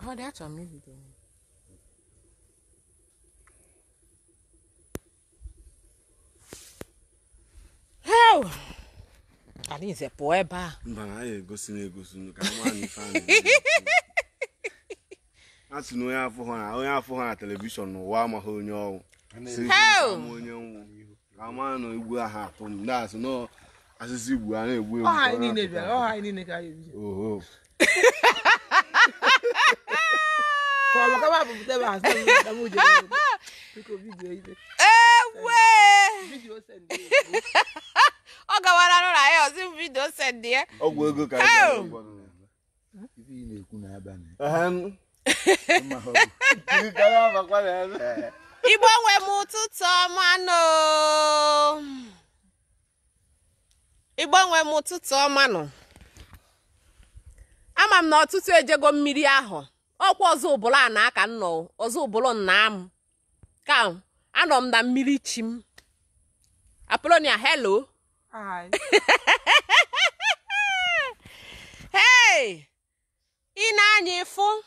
Ọ dị, achọrọ m ibido. Heo! Arinze, pụọ ebe a. Mba, na anyị egosi na-egosi ka a mara na ife a na-eme. A sị na onye afọ ha na onye afọ ha na television n'ụwa amaghị onye ọnwụ. Sị Heo! ama onye nwụ ka a mara na igwe ahụ atụ m ndị asị nọ asịsị igwe a na-egbu egbu Ọha ka ọ anyị niile na-apụta. Bịara ọha anyị niile ka anyị ebido. Oho. Ka ọ maka ma pụta ebe a sị na m jere biko video ibe. Ewe! Video send. Ọ gawara n'ụlọ ya ọzọ video send ya. Ọgwụ ego ka anyị Heo! ga ụfọdụ. Ife ị na-ekwu n'abalị. Ehem. Mma ha bụ. Jiri karịa abakwa na ebe. Igbo nwe m, ụtụtụ ọma nụ. Igbo nwe m, ụtụtụ ọma nụ. Ama m na ọtụtụ ejego mmiri ahụ. Ọkwa ọzọ ụbụla a na-aka nnọ ọzọ ụbụlụ nna m ka anọ m na mmiri chi m. Apolonia, hello. Hi. Hey, ị na-anya ịfụ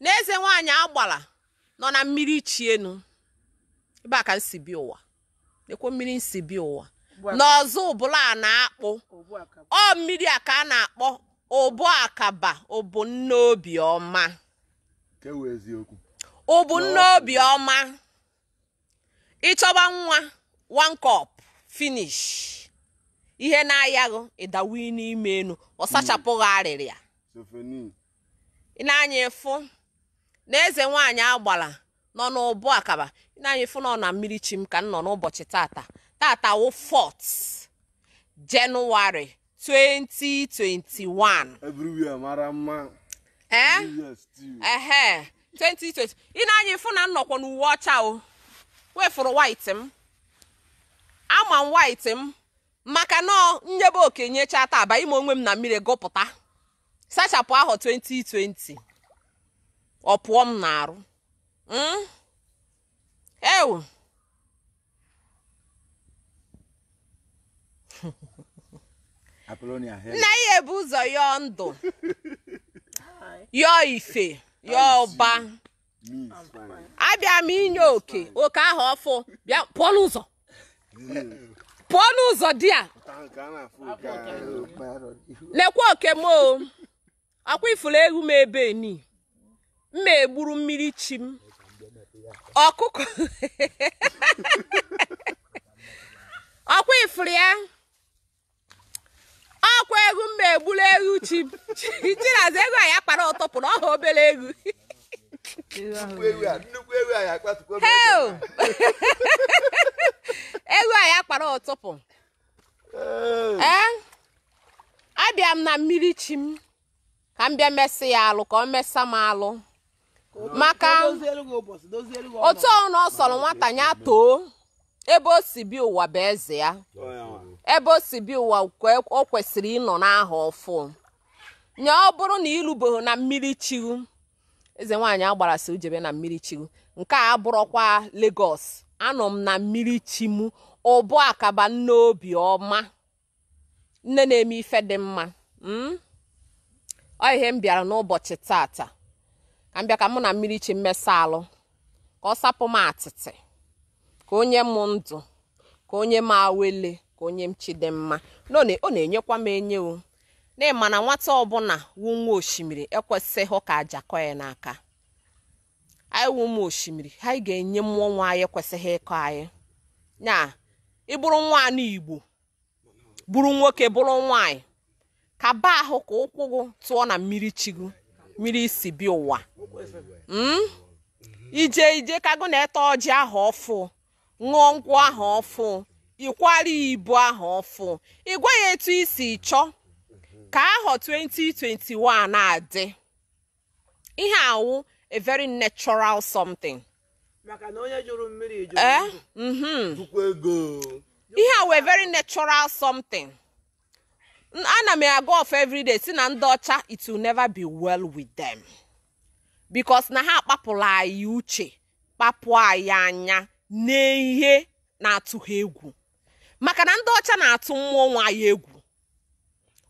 na eze nwaanyị agbara nọ na mmiri chi enu ebe a ka nsi bi ụwa. Nekwo mmiri nsi bi ụwa n'ọzọ ụbụla a na-akpụ. Ogbu aka. Ọ mmiri a ka a na-akpọ ụbụ akaba, ụbụ nne obiọma. Nke wụ eziokwu. Ụbụ nne obiọma. Ịchọba nwa, one cup finish. Ihe na-ayaghị ịdawi n'ime enu, ọ sachapụghị arịrịa. Sofeni. Ị na-anya ịfụ na eze nwaanyị agbara nọ n'ụbụ akaba. Ị na-anya ịfụ nọ na mmiri chi m ka m nọ n'ụbọchị tata. Tata wụ 4th January 2021. Everywhere mara mma. Eh? Everywhere stew. Ehe, 2020. Ị na-anya ịfụ na m nọkwa n'uwe ọcha o wefụrụ white m. Ama m white m maka nọọ nyebe oke nyecha taa aba ime onwe m na mmiri gụpụta sachapụ ahọ 2020, ọ pụọ m n'arụ. Ewu. Apolonia, hello. Nna ya ebu ụzọ yọọ ndụ, yọọ ife, yọọ ụba. Me is fine. Abịa m inye oke oke ahụ ọfụ. Bịa, pụọ n'ụzọ, pụọ n'ụzọ di a. Pụta nke a na-afụ nke a. Lekwa oke m o. Akwa ifuru ewu m ebe ni mma egburu mmiri chi m ọkụkọ. Ọkwa ifuru ya, ọkwa egwu mma egburu ewu chi m. Chinaza, ego a ya kpara ụtọpụrụ ọha obere egwu. Nnukwu ewu a, nnukwu ewu a ya akpatụkwa m. Heo! Egwu a ya kpara ụtụpụ. Ee. Ee, abịa m na mmiri chi m ka m bịa mesị ya alụ, ka ọ mesa m alụ maka Dozielu gị ụbọchị, dozielu gị. Otu ọ na ọ sọrọ nwata ya too, ebe o si bi ụwa bụ eze ya. Ọ ya nwa. Ebe o si bi ụwa ka o kwesịrị ịnọ n'aha ọfụ nya. Ọ bụrụ na ịlụbeghị na mmiri chiwu, eze nwaanyị agbara si ujebe na mmiri chiwu. Nke a abụrọkwa Lagos. Anọ m na mmiri chi m, ụbụ akaba, nne obi ọma, nne na-eme ife dị mma. Ọ ihe m bịara n'ụbọchị tata ka m bịa ka mụ na mmiri chi mmesa alụ, ka ọ sapụ m atịtị, ka onye m ndụ, ka onye m awele, ka onye m chi dị mma. Na ọ na-enyekwa m enye o n'ịma na nwata ọbụla wu nwa osimiri ekwesịghị ka ajakọ ya n'aka. Anyị wụ ụmụ osimiri, anyị ga-enye mmụọ nwa anyị ekwesịghị ịkọ anyị nya. Ịbụrụ nwaanyị Igbo, bụrụ nwoke, bụrụ nwaanyị, ka ba ahụ ka ụkwụ gị tụọ na mmiri chigu, mmiri isi bi ụwa. Ije ije ka gụ na-ete ọjị ahụ ọfụ, ṅụọ nkwụ ahụ ọfụ, ịkwara ibu ahụ ọfụ, ịgwa ya etu isi chọọ ka ahọ 2021 na-adị. Ihe awụ a very natural something. Maka na onye jụrụ mmiri jụrụ Eh? ndụ. Tukwu ego. Ihe a wee very natural something. Ana m aga off everyday si na ndị ọcha, it will never be well with them because na ha akpapụrụ anyị uche, kpapụ anyị anya n'ihe na-atụ ha egwu, maka na ndị ọcha na-atụ mmụọ nwa anyị egwu,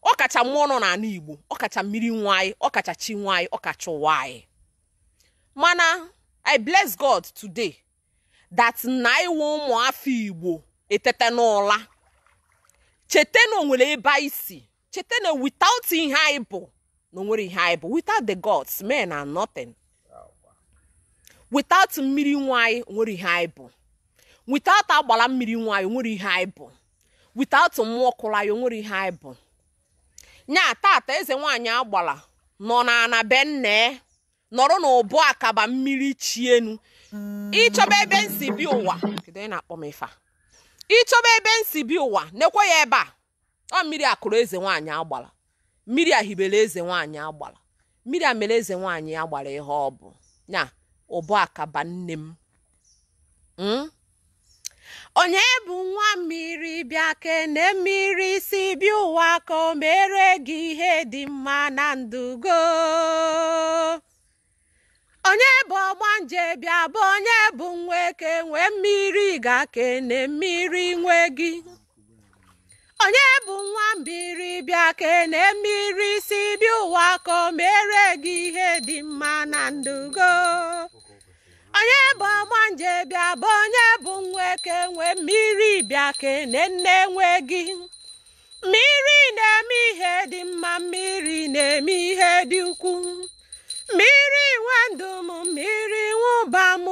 ọkacha mmụọ nọ n'ala Igbo, ọkacha mmiri nwa anyị, ọkacha chi nwa anyị, ọkacha ụwa anyị. Mana I bless God today that na iwu ụmụafọ Igbo etete n'ụla, cheta na onwere ebe anyị si, cheta na without ihe anyị bụ na onwere ihe anyị bụ. Without the gods, men are nothing. Without mmiri nwe anyị, onwere ihe anyị bụ. Without agbala mmiri nwe anyị, onwere ihe anyị bụ. Without mmụọ kụrụ anyị, onwere ihe anyị bụ. Nya tata eze nwaanyị agbala nọ na be nne, nọrọ n'ụbụ akaba mmiri chi enu. Ịchọba ebe nsi bi ụwa, kedu onye na-akpọ m ife a? Ịchọba ebe nsi bi ụwa, nekwe ya ebe a. Ọ mmiri akụrụ eze nwaanyị agbala, mmiri a hibere eze nwaanyị agbala, mmiri a mere eze nwaanyị agbara ihe ọ bụ. Nya ụbụ akaba nne m. Onye bụ nwa mmiri bịa kene mmiri si bi ụwa ka o mere gị ihe dị mma na ndụgo. Onye bụ ọgbanje bịa bụ onye bụ nweke nwee mmiri ga kene mmiri nwe gị. Onye bụ nwa mmiri bịa kene mmiri si bi ụwa ka o mere gị ihe dị mma na ndụgo. Onye bụ ọgbanje bịa bụ onye bụ nweke nwee mmiri bịa kene nne nwe gị. Mmiri na-eme ihe dị mma, mmiri na-eme ihe dị ukwuu. Mmiri nwe ndụ m, mmiri nwụba m,